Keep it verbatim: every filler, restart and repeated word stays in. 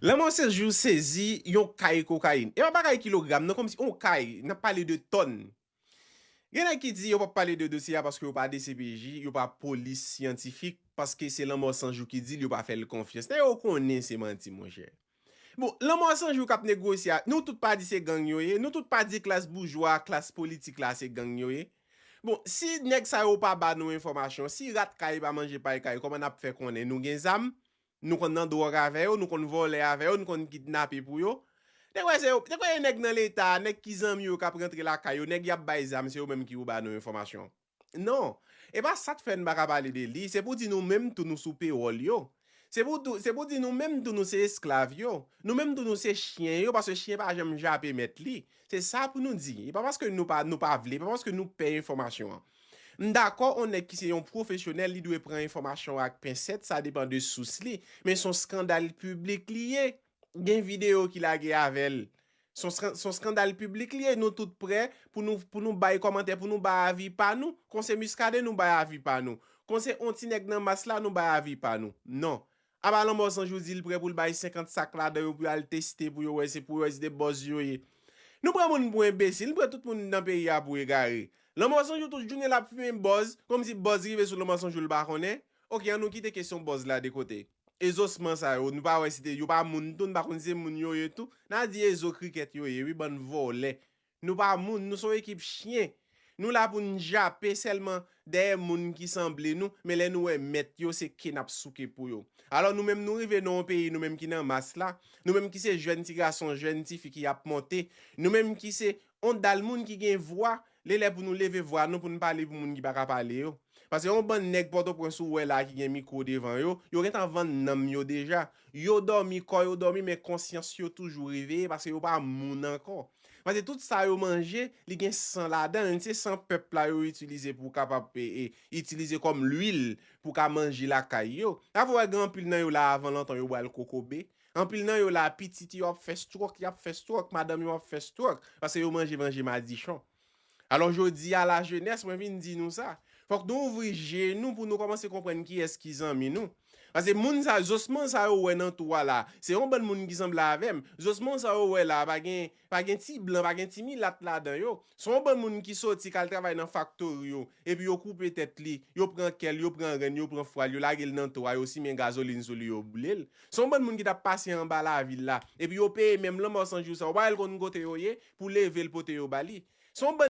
Lanmò Senjou sezi yon kay kokayin. E pa bagay kilogram, non, kòmsi yon kay, n ap pale de tòn. Gen nèg ki di yo p ap pale de dosye a paske yo pa D C P J, yo pa polis syantifik, paske se Lanmò Senjou ki di l, yo pa fè l konfyans. Nèg yo konnen se manti, monchè. Bon, Lanmò Senjou k ap negosye a, nou tout pa di se gang yo ye, nou tout pa di klas boujwa, klas politik la se gang yo ye. Bon, si nèg sa yo pa ba nou enfòmasyon, si rat kay pa manje pay kay, kòman n ap fè konnen nou gen zam? Nou konn nan dwòg avè yo, nou konn vòlè avè yo, nou konn kidnape pou yo. Te kwè se yo, te kwè e nèg nan leta, nèg ki zanmi yo k ap rantre lakay yo, nèg y ap bay zam, se yo menm ki pou ba nou enfòmasyon. Non, e pa sa k fè n pa ka pale de li, se pou di nou menm tou nou sou pewòl yo. Se pou, tou- se pou di nou menm tou nou se esklav yo. Nou menm tou nou se chyen yo, paske chyen pa janm jape mèt li. Se sa pou nou di. E pa paske nou pa, nou pa vle, e pa paske nou pè enfòmasyon an. M dakò, on nèg ki se yon pwofesyonèl, li dwe pran enfòmasyon ak pensèt, sa depan de sous li. Men se yon skandal piblik li ye. Gen videyo ki lage avè l. Se yon skan- se yon skandal piblik li ye. Nou tout prè pou nou, pou nou bay kòmantè, pou nou bay avi pa nou. Konseye Muscadin, nou bay avi pa nou. Konseye on ti nèg nan mas la, nou bay avi pa nou. Non. Apa Lanmò Senjou di l prè pou l bay senkant sak ladan yo pou yo al teste, pou yo wè se, pou yo wè se de bòz yo ye. Nou pran moun pou enbesil, nou pran tout moun nan peyi a pou egare. Lanmò Senjou tout jounen l ap fimen bòz, kòmsi bòz rive sou Lanmò Senjou l pa konnen. Oke, an nou kite kesyon bòz la de kote. E zosman sa yo, nou pa wè si te, yo pa moun tou, nou pa konn se moun yo ye tou. N a di e zo krikèt yo ye, wi, bann vòlè. Nou pa moun, nou se yon ekip chyen. Nou la pou n jape sèlman dèyè moun ki sanble nou, men lè nou wè mèt yo, se ke n ap souke pou yo. Alò, nou menm, nou rive nan yon peyi, nou menm ki nan mas la, nou menm ki se jèn ti gason, jèn ti fi ki ap monte, nou menm ki se on dal moun ki gen vwa, li lè pou nou leve vwa nou, pou n pale pou moun ki pa ka pale yo. Paske yon bann nèg Pòtoprens ou wè la ki gen mikwo devan yo, yo gentan vann nanm yo deja. Yo dòmi, kò yo dòmi, men konsyans yo toujou reveye, paske yo pa moun ankò. Paske tout sa yo manje, li gen san ladan l, se san pèp la yo itilize pou kapab, e, e, itilize kòm lwil pou ka manje lakay yo. Avè w wè gen anpil nan yo la avan lontan yo bwal kokobe. Anpil nan yo la pitit yo ap fè stroke, y ap fè stroke, madanm yo ap fè stroke, paske yo manje manje madichon. Alò jodi a, lajenès, mwen vin di nou sa. Fòk nou ouvri je nou pou nou kòmanse konprann kiyès ki zanmi nou. Paske moun sa, zosman sa yo wè nan twou a la, se yon bann moun ki sanble avè m. Zosman sa yo wè la, pa gen, pa gen ti blan, pa gen ti milat ladan yo. Se yon bann moun ki soti k al travay nan faktori yo, epi yo koupe tèt li, yo pran kè l, yo pran ren, yo pran fwa l, yo lage l nan twou a, yo simen gazolin sou li, yo boule l. Se yon bann moun ki t ap pase anba lavil la, epi yo peye menm Lanmò Senjou sa, ou pa wè l konn kote yo ye, pou leve l pote yo ba li. Se yon bann